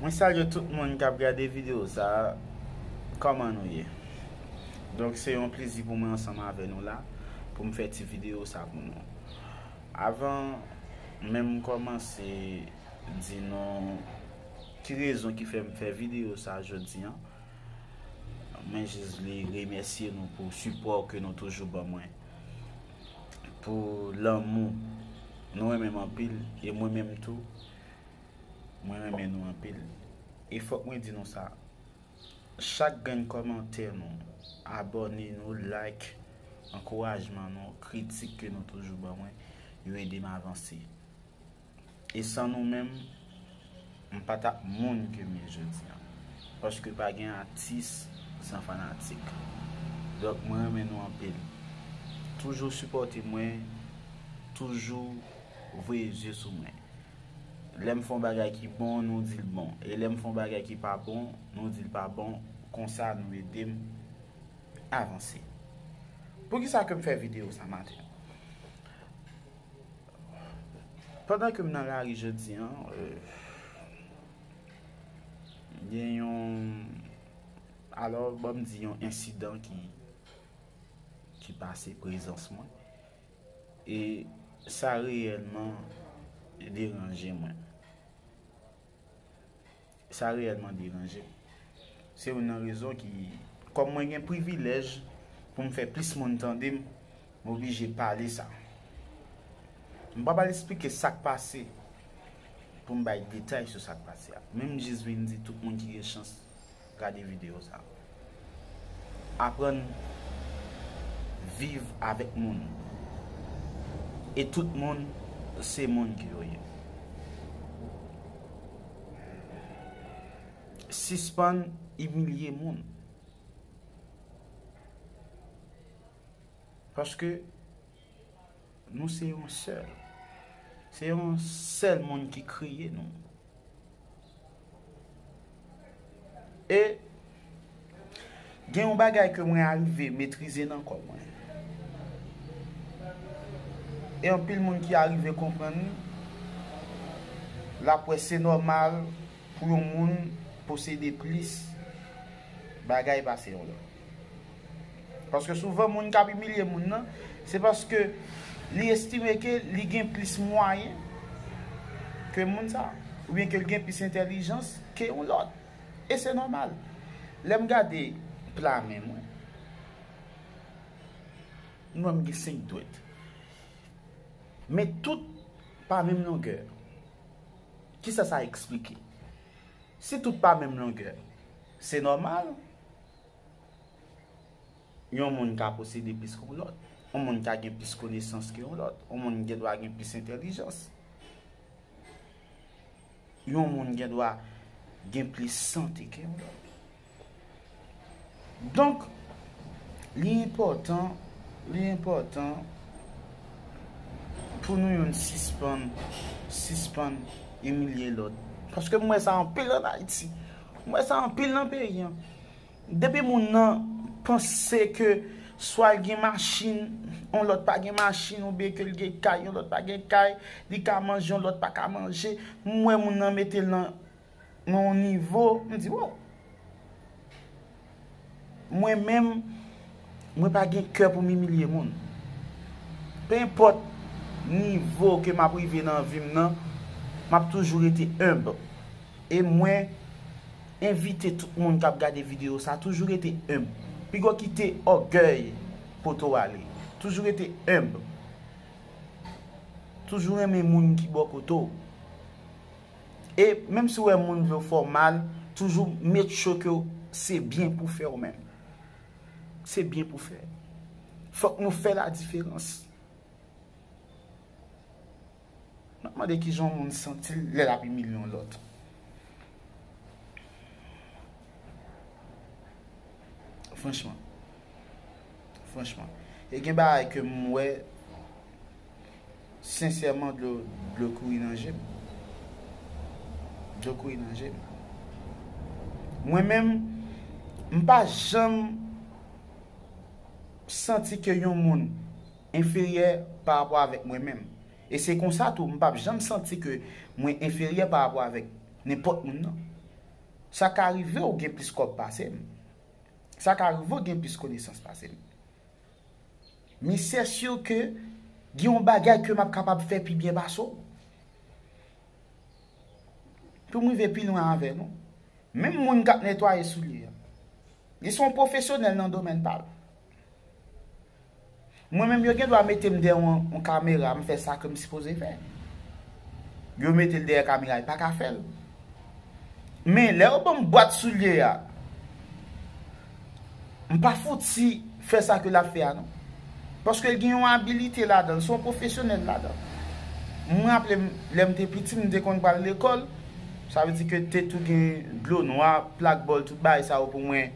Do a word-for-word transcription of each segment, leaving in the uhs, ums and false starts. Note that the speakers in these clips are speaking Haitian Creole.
Mwen salye tout moun k ap gade videyo sa a. Kòman nou ye? Donk, se yon plezi pou mwen ansanm avè nou la, pou m fè ti videyo sa pou nou. Avan menm m kòmanse di nou ki rezon ki fè m fè videyo sa jodi an, mwen jis vle remèsye nou pou sipò ke nou toujou ban mwen, pou lanmou. Nou renmen m anpil, e mwen menm tou, mwen renmen nou anpil. E fòk mwen di nou sa, chak grenn kòmantè nou, abòne nou, like, ankourajman nou, kritik ke nou toujou ban mwen, yo ede m avanse. E san nou menm, m pa t ap moun ke m ye jodi an. Paske pa gen atis san fanatik. Donk, mwen renmen nou anpil. Toujou sipòte mwen, toujou voye zye sou mwen. Lè m fè yon bagay ki bon, nou di l bon. E lè m fè yon bagay ki pa bon, nou di l pa bon. Konsa, nou ede m avanse. Poukisa ke m fè videyo sa maten? Pandan ke m nan lari jodi an, euh, gen yon, alò, ban m di yon ensidan ki, ki pase prezans mwen. E sa reyèlman deranje mwen. Sa reyèlman deranje m. Se youn nan rezon ki, kòm mwen gen privilèj pou m fè plis moun tande m, m oblije pale sa. M p ap al eksplike sa k pase pou m bay detay sou sa k pase a. Men m jis vin di tout moun ki gen chans gade videyo sa. Aprann viv avèk moun. E tout moun, se moun ke yo ye. Sispann imilye moun. Paske nou se yon sèl. Se yon sèl moun ki kreye nou. E gen yon bagay ke mwen arive metrize nan kò mwen. E anpil moun ki arive konprann li, l ap wè se nòmal pou yon moun posede plis bagay pase yon lòt. Paske souvan moun k ap imilye moun nan, se paske li estime ke li gen plis mwayen ke moun sa, oubyen ke li gen plis entèlijans ke yon lòt. E se nòmal. Lè m gade pla men mwen, m wè m gen senk dwèt. Men tout pa menm longè. Kisa sa eksplike? Si tout pa menm longè, se nòmal yon moun ka posede plis ke yon lòt. Yon moun ka gen plis konesans ke yon lòt. Yon moun gen dwa gen plis entèlijans. Yon moun gen dwa gen plis sante ke yon lòt. Donk, li enpòtan, li enpòtan pou nou youn sispann, sispann imilye lòt. Paske m wè sa anpil ann Ayiti. M wè sa anpil nan peyi an. Depi moun nan panse ke swa l gen machin, yon lòt pa gen machin, oubyen ke l gen kay, yon lòt pa gen kay, li ka manje, yon lòt pa ka manje, m wè moun nan mete l nan, nan yon nivo, m di, wow. Mwen menm, mwen pa gen kè pou m imilye moun. Pe enpòt nivo ke m ap rive nan vi m nan, m ap toujou rete enb. E mwen envite tout moun k ap gade videyo sa, toujou rete enb. Piga w kite ògèy pote w ale. Toujou rete enb. Toujou renmen moun ki bò kote w. E menm si w wè moun vle w fè w mal, toujou make sure ke w, se byen pou fè w menm. Se byen pou fè. Fòk nou fè ladiferans. M ap mande kijan yon moun santi l lè l ap imilye yon lòt. Franchman. Franchman. E gen bagay ke m wè, sensèman, dlo, dlo kouri nan je m. Dlo kouri nan je m. Mwen menm, m pa janm santi ke yon moun enferyè pa rapò avèk mwen menm. E se konsa tou, m p ap janm santi ke mwen enferyè pa rapò avèk nenpòt moun nan. Sa ka rive w gen plis kòb pase m. Sa ka rive w gen plis konesans pase m. Men se si ke gen yon bagay ke m ap kapab fè pi byen pase w. Pou m rive pi lwen avè nou. Menm moun k ap netwaye soulye a, li se yon pwofesyonèl nan domèn pa l. Mwen menm, yo gen dwa mete m dèyè yon, yon kamera, m fè sa ke m sipoze fè. Yo mete l dèyè kamera, li pa ka fè l. Men lè yo ban m bwat soulye a, m pa fouti fè sa ke l ap fè a, non. Paske l gen yon abilite ladan l, se yon pwofesyonèl ladan l. Mwen raple m, lè m te piti, m te konn pral lekòl, sa vle di ke te tou gen dlo nwa, plak bòl, tout bagay sa yo pou mwen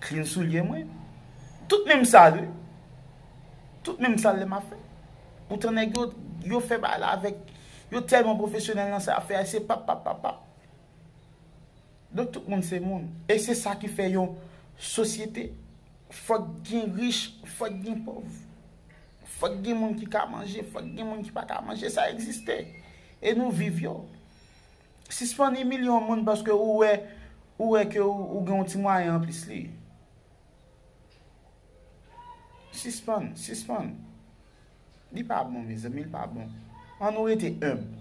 clean soulye mwen. Tout menm sa l, wi. Tout menm sa l lè m ap fè. Poutan nèg yo, yo fè bagay la avèk, yo tèlman pwofesyonèl nan sa y ap fè a, se pap, pap, pap, pap. Donk tout moun se moun. E se sa ki fè yon sosyete, fòk gen rich, fòk gen pòv. Fòk gen moun ki ka manje, fòk gen moun ki pa ka manje. Sa egziste. E nou viv yo. Sispann imilye yon moun paske ou wè, ou wè ke ou, ou gen yon ti mwayen anplis li. Sispann, sispann. Li pa bon, mezanmi, li pa bon. Ann nou rete enb.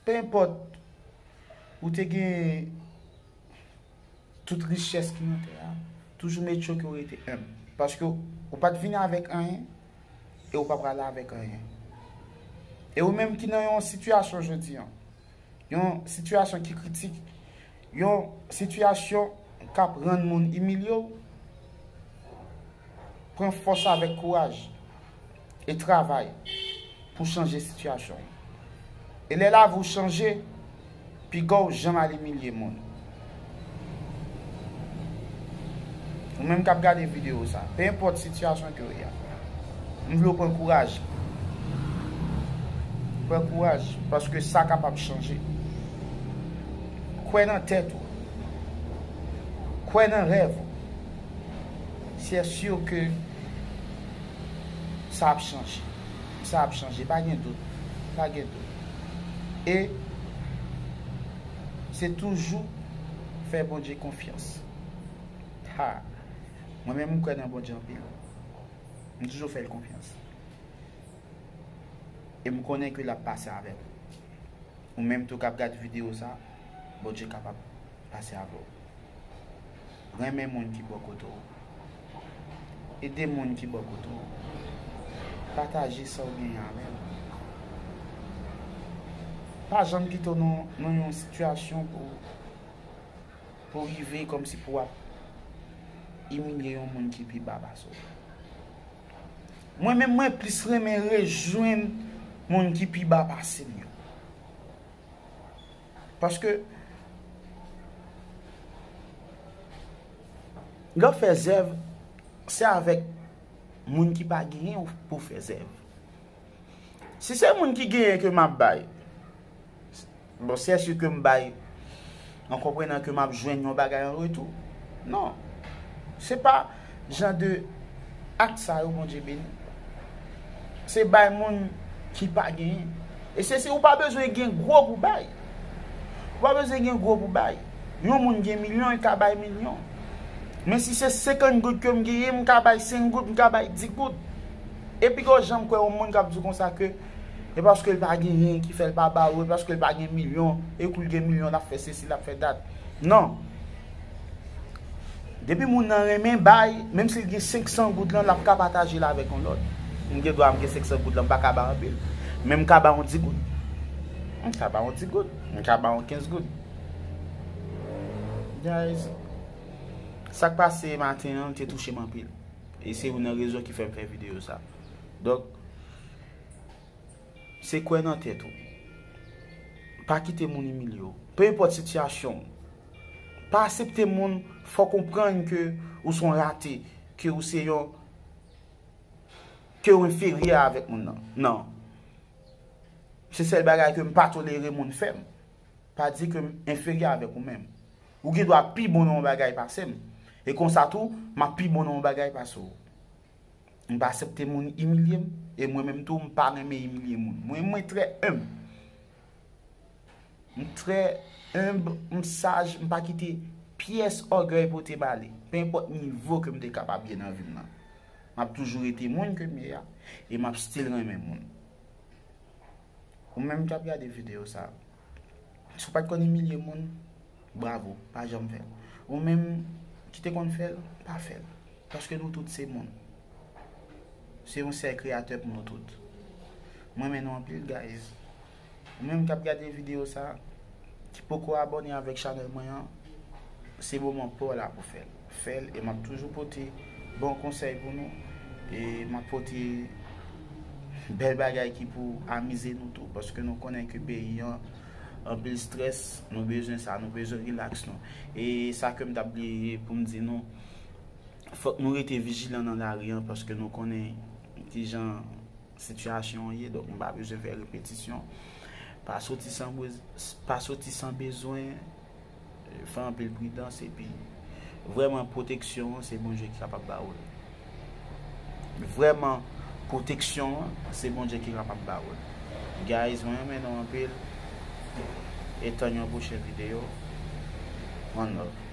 Pe enpòt ou te gen tout richès ki nan tè a, toujou make sure ke w rete enb. Paske ou pa t vini avèk anyen, e ou pa prale avèk anyen. E ou menm ki nan yon sitiyasyon jodi an, yon sitiyasyon ki kritik, yon sitiyasyon k ap rann moun imilye w, pran fòs avèk kouraj e travay pou chanje sitiyasyon w. E lè lavi w chanje, piga w janm al imilye moun. Ou menm k ap gade videyo sa, pe enpòt sitiyasyon ke w ye a, m vle w pran kouraj. Pran kouraj, paske sa kapab chanje. Kwè nan tèt ou. Kwè nan rèv ou. Se si ke sa ap chanje. Sa ap chanje. Pa gen dout. Pa gen dout. E se toujou fè Bondye konfyans. Ha! Mwen menm, m kwè nan Bondye anpil. M toujou fè l konfyans. E m konnen ke l ap pase avè m. Ou menm tou k ap gad videyo sa, Bondye kapab pase avè w. Renmen moun ki bò kote w. Ede moun ki bò kote w. Pataje sa w genyen avè l. Pa janm kite w nan, nan yon sitiyasyon pou, pou rive kòmsi pou w ap imilye yon moun ki pi ba pase w. Mwen menm, mwen plis renmen rejwenn moun ki pi ba pase m yo. Paske lè w fè zèv, se avèk moun ki pa genyen pou w fè zèv. Si se moun ki genyen ke m ap bay, bon, se si ke m bay an konprenan ke m ap jwenn yon bagay an retou. Non. Se pa jan de ak sa yo, Bondye beni. Se bay moun ki pa genyen. E se, se, ou pa bezwen gen gwo pou bay. Ou pa bezwen gen gwo pou bay. Yon moun gen milyon, li ka bay milyon. Men si se senkant goud ke m genyen, m ka bay senk goud, m ka bay dis goud. Epi gen yon jan m kwè yon moun k ap di w konsa ke e paske l pa genyen ki fè l pa ba ou, e paske l pa gen milyon, e kou l gen milyon, l ap fè sesi, l ap fè dat. Non. Depi moun nan renmen bay, menm si l gen senk san goud lan, l ap ka pataje l avèk yon lòt. M gen dwa m gen senk san goud lan, m pa ka bay anpil. Men m ka bay yon dis goud. M ka bay yon dis goud. M ka bay yon kenz goud. Guys, sa k pase maten an te touche m anpil. E se youn nan rezon ki fè m fè videyo sa. Donk, se kwè nan tèt ou. Pa kite moun imilye w. Pe enpòt sitiyasyon w. Pa aksepte moun fè w konprann ke ou se yon rate, ke ou se yon, ke ou enferyè avèk moun nan. Non. Se sèl bagay ke m pa tolere moun fè m. Pa di ke m enferyè avèk ou menm. Ou gen dwa pi bon nan yon bagay pase m. E konsa tou, m ap pi bon nan yon bagay pase w. M pa aksepte moun imilye m, e mwen menm tou, m pa renmen imilye moun. Mwen, mwen trè enb. M trè enb, m saj, m pa kite pyès ògèy pote m ale. Pe enpòt nivo ke m te kapab ye nan vi m nan, m ap toujou rete moun ke m ye a, e m ap still renmen moun. Ou menm k ap gade videyo sa, si w pa t konn imilye moun, bravo, pa janm fè l. Ou menm ki te konn fè l, pa fè l. Paske nou tout se moun. Se yon sèl Kreyatè pou nou tout. Mwen renmen nou anpil, guys. Ou menm k ap gade videyo sa, ki poko abòne avèk chanèl mwen an, se moman pa w la pou fè l. Fè l, e m ap toujou pote bon konsèy pou nou. E m ap pote bèl bagay ki pou amize nou tou. Paske nou konnen ke peyi an anpil strès, nou bezwen sa, nou bezwen rilaks nou. E sa ke m t ap bliye pou m di nou, fòk nou rete vijilan nan lari an, paske nou konnen kijan sitiyasyon an ye, donk m pa bezwen fè repetisyon. Pa soti san bez-, pa soti san bezwen, fè anpil pridans, epi vrèman pwoteksyon an, se Bondye ki kapab ba ou l. Vrèman, pwoteksyon an, se Bondye ki kapab ba ou l. Guys, mwen renmen nou anpil. E tann yon pwochen videyo. One love.